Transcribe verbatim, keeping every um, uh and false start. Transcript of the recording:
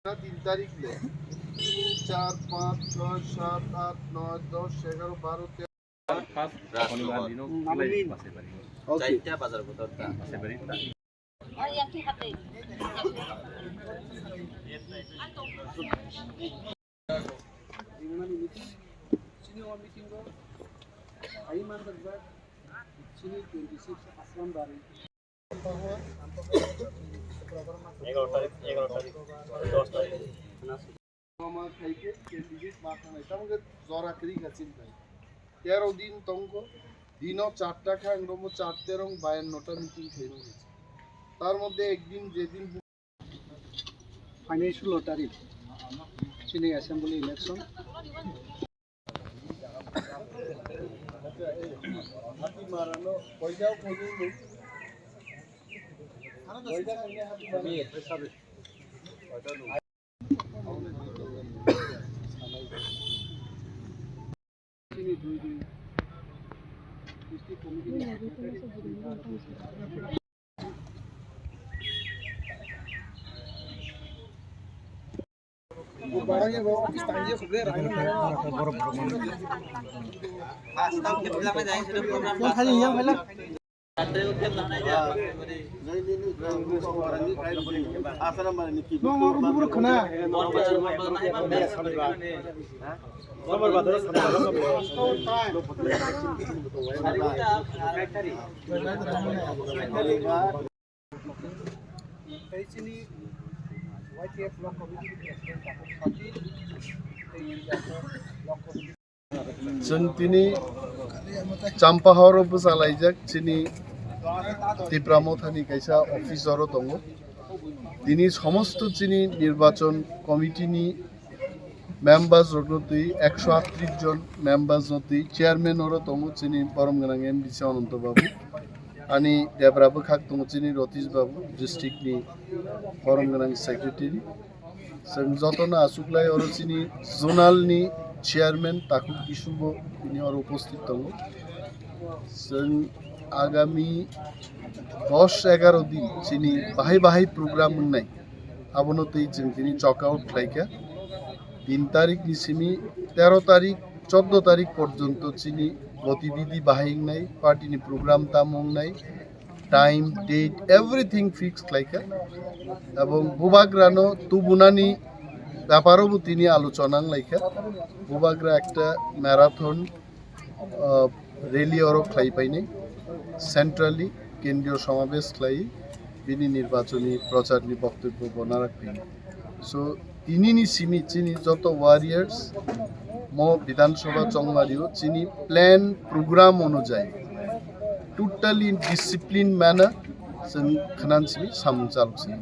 তিন তারিখ লে চার, পাঁচ, ছয়, সাত, আট, নয়, দশ, এগারো, বারো, তেরো। First শনিবার দিনও বাসে পারি। Okay. চারটা বাজার কোথাও বাসে পারি। এগারো তারিখ, এগারো তারিখ, দশ তারিখ। Ama khaikhe candidate ma thangnai, tamo khe jora kwrwi kha chini bai. Tero din tongkho, dino charta kha ang romo char terong bayannota meeting khaino. Tar moddhe ekdin jedin phainai sulo tarik chini assembly election. Tei chini Y T F block committee ni president Takhuk Sati, tei chini block committee. Chwng tini Champahor o bwchalaijak chini Tipra Mothani kaisa office oro tongo. Tini somosto chini nirbachon committee ni members rokno twi ekso aatris jon members no twi chairman oro tongo chini borom gwnang M D C Ananto Babu, ani debra bwkhak tongo chini Ratish Babu, district ni borom gwnang secretary. Chwng jotono achuklai oro chini zonal ni chairman Takhuk Bisu bo tini oro uposthit tongo. Chwng agami dos egaro din chini bahai bahai program wngnai, abono twi chwng tini chok out khlaikha. Tin tarik ni simi tero tarik, choddo tarik porjonto chini gotibidi bahai wngnai, party ni program tamo wngnai, time, date, everything fix khlaikha. Ebong bubagrano tubunani beparo bo tini alochona wnglaikha. Bubagra ekta marathon ah, rally oro khlai painai, centrally kendriyo somabesh khlai bini nirbachoni procharni boktobyo bo narak painai. So, tinini simi chini joto warriors mo Bidhan Sabha chongmario chini plan program onujayi totally in discipline manner chwng khnan simi samung chalok sini.